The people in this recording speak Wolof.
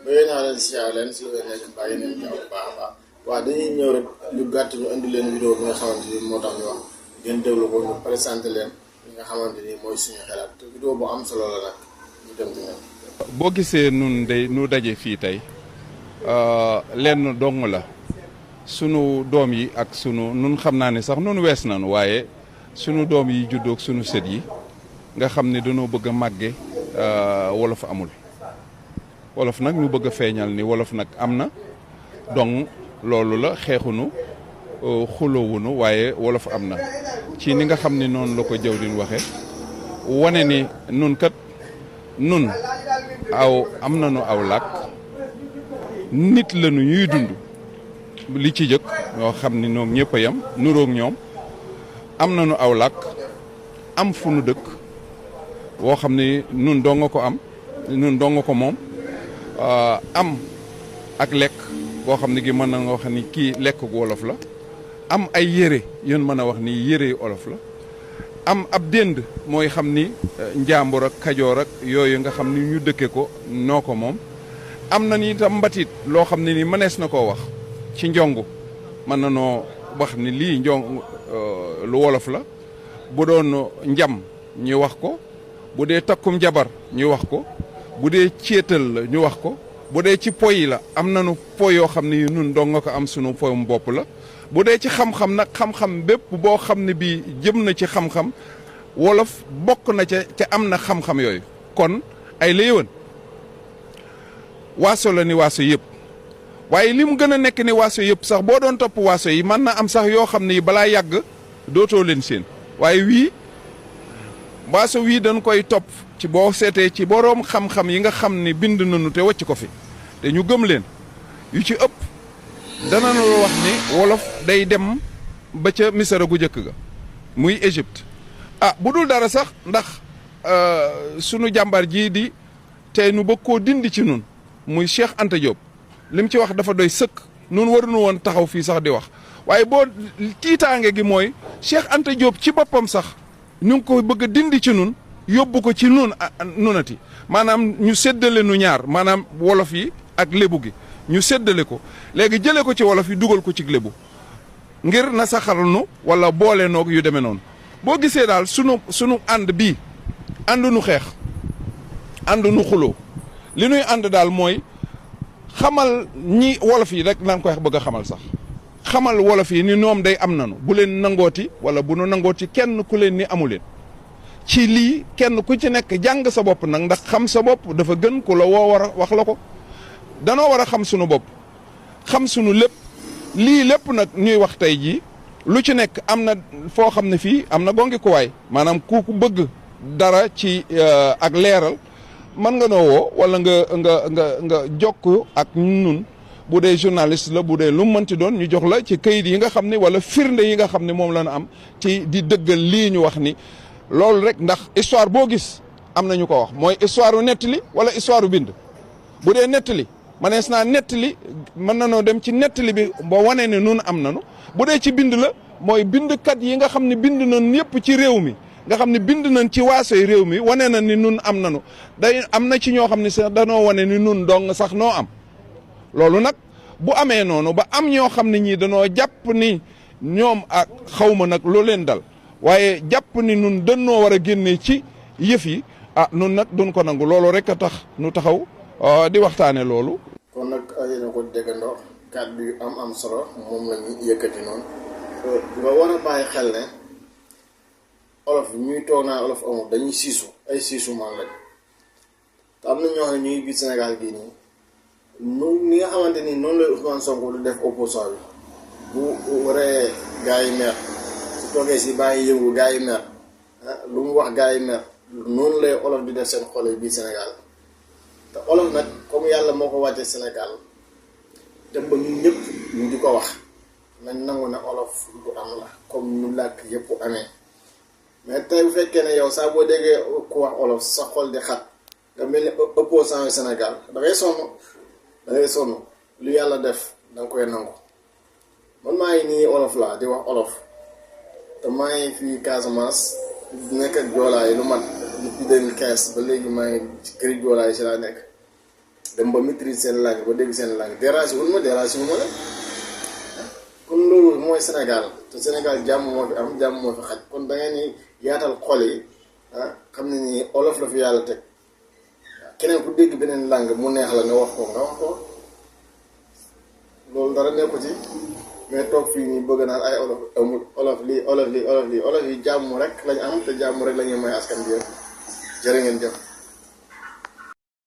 bëgg naa leen siyaar leen si la nekk bàyyi nañ jàmm bu baax a baax waaw dañuy ñëw rek lu gàtt ñu indi leen vidéo bi nga xamante ni moo tax ñu wax ngeen déglu ko ñu présenté leen li nga xamante ni mooy suñu xalaat te vidéo bu am solo la nag ñu dem ci ñoom. boo gisee nun day nu daje fii tey lenn dong la sunu doom yi ak sunu nun xam naa ne sax nun wees nañu waaye sunu doom yi juddoog sunu sët yi nga xam ne dañoo bëgg a màgge wolof amul wolof nag ñu bëgg a feeñal ni wolof nag am na donc loolu la xeexunu xuloowunu waaye wolof am na ci ni nga xam ne noonu la ko jëw din waxe wane ni nun kat nun am nañu aw làkk nit lañu ñuy dund li ci jëkk ñoo xam ni ñoom ñëpp a yem nuroog ñoom am nañu aw làkk am fu nu dëkk woo xam ni nun doo nga ko am nun doo nga ko moom am ak lekk boo xam ne gi mën na nga wax ni kii lekk gu wolof la am ay yére yéen mën a wax ni yére yu wolof la am ab dénd mooy xam ni njàmbur ak kajoor ak yooyu nga xam ni ñu dëkke ko noo ko moom am na ni itam mbatit loo xam ne ni mënees na koo wax ci njongu mën na noo wax ni lii njong lu wolof la bu doon njam ñu wax ko bu dee takkum jabar ñu wax ko bu dee céetal la ñu wax ko bu dee ci poy la am nañu poy yoo xam ne nun dong nga ko am sunu poyum bopp la bu dee ci xam-xam nag xam-xam bépp boo xam ne bii jëm na ci xam-xam wolof bokk na ca am na xam-xam yooyu kon ay léewan waaso la ni waaso yëpp waaye li mu gën a nekk ni waaso yëpp sax boo doon topp waaso yi mën na am sax yoo xam ne balaa yàgg dootoo leen seen waaye wii waaso wii dañ koy topp ci boo seetee ci boroom xam-xam yi nga xam ne bind nañu te wàcc ko fi te ñu gëm leen yu ci ëpp dana la wax ni wolof day dem ba ca misara gu jëkk ga muy Égypte bu dul dara sax ndax sunu jàmbar jii di tey nu bëgg koo dindi ci nun muy Cheikh Anta Diop lim ci wax dafa doy sëkk nun waruñu woon taxaw fii sax di wax waaye boo tiitaange gi mooy Cheikh Anta Diop ci boppam sax ñu ngi ko bëgg a dindi ci nun yóbbu ko ci nunati maanaam ñu séddale nu ñaar maanaam wolof yi ak lébu gi ñu séddale ko léegi jëlee ko ci wolof yi dugal ko ci lébu ngir na saxal nu wala boole noog yu demee noonu boo gisee daal sunu ànd bii ànd nu xeex ànd nu xuloo li nuy ànd daal mooy xamal ñi wolof yi rek naan koy bëgg a xamal sax xamal wolof yi ni ñoom day am nanu bu leen nangooti wala bu nu nangooti kenn ku leen ni amu leen ci lii kenn ku ci nekk jàng sa bopp nag ndax xam sa bopp dafa gën ku la woo war a wax la ko danoo war a xam sunu bopp xam sunu lépp lii lépp nag ñuy wax tey jii lu ci nekk am na foo xam ne fii am na gongi kuwaay maanaam ku bëgg dara ci ak leeral mën nga noo woo wala nga jokk ak nun bu dee journaliste la bu dee lu mu mënti doon ñu jox la ci kayit yi nga xam ne wala firnde yi nga xam ne moom la ñu am ci di dëggal lii ñu wax ni loolu rek ndax histoire boo gis am na ñu ko wax mooy histoire u nettali wala histoire u bind bu dee nettali manees naa nettali mën na noo dem ci nettali bi ba wane ne nun am nanu bu dee ci bind la mooy bindkat yi nga xam ne bind nañ yëpp ci réew mi nga xam ne bind nañ ci waasoy réew mi wane na ni nun am nanu day am na ci ñoo xam ne sax danoo wane ni nun dong sax noo am loolu nag bu amee noonu ba am ñoo xam ne ñii danoo jàpp ni ñoom ak xawma nag loo leen dal waaye jàpp ni nun dañoo war a génnee ci yëf yi nun nag duñ ko nangu loolu rek a tax nu taxaw di waxtaane loolu. kon nag yéen a ko déggandoo kàddu yu am solo moom la ñu yëkkati noonu nga war a bàyyi xel ne olof ñuy toog naan olof amul dañuy siisu ay siisu man lañ te am na ñoo xam ne ñu ngi biir Sénégal gii nii ni nga xamante ni noonu lay Ousmane Sonko du def opposant bi bu waree gars yi mer su toogee si bàyyi yëngu gars yi mer lu mu wax gars yi mer noonu lay olof di def seen xol yi biir Sénégal te olof nag comme yàlla moo ko wàccee Sénégal dem ba ñun ñëpp ñu di ko wax nañ nangu ne olof bu am la comme ñu làkk yëpp amee mais tey bu fekkee ne yow saa boo déggee ku wax olof sa xol di xat nga mel ni opposant yu Sénégal da ngay sonn lu yàlla def danga koy nangu man maa ngi nii olof laa di wax olof te maa ngi fii Casamance nekk ak joolaa yi lu mat depuis 2015 ba léegi maa ngi ci këri joolaa yi si laa nekk dem ba maîtriser seen langue ba dégg seen langue déranger wul ma déranger wu ma la kon loolu mooy Sénégal te Sénégal jàmm moo fi am jàmm moo fi xaj kon da ngeen ni yaatal xol yi xam ne ni olof la fi yàlla teg keneen ku dégg beneen langue mu neex la nga wax ko loolu dara nekku ci mais toog fii nii bëgg naan ay olof amul olof lii olof yi jàmm rek lañ am te jàmm rek la ñuy may askan bi yëpp jërë ngeen jëf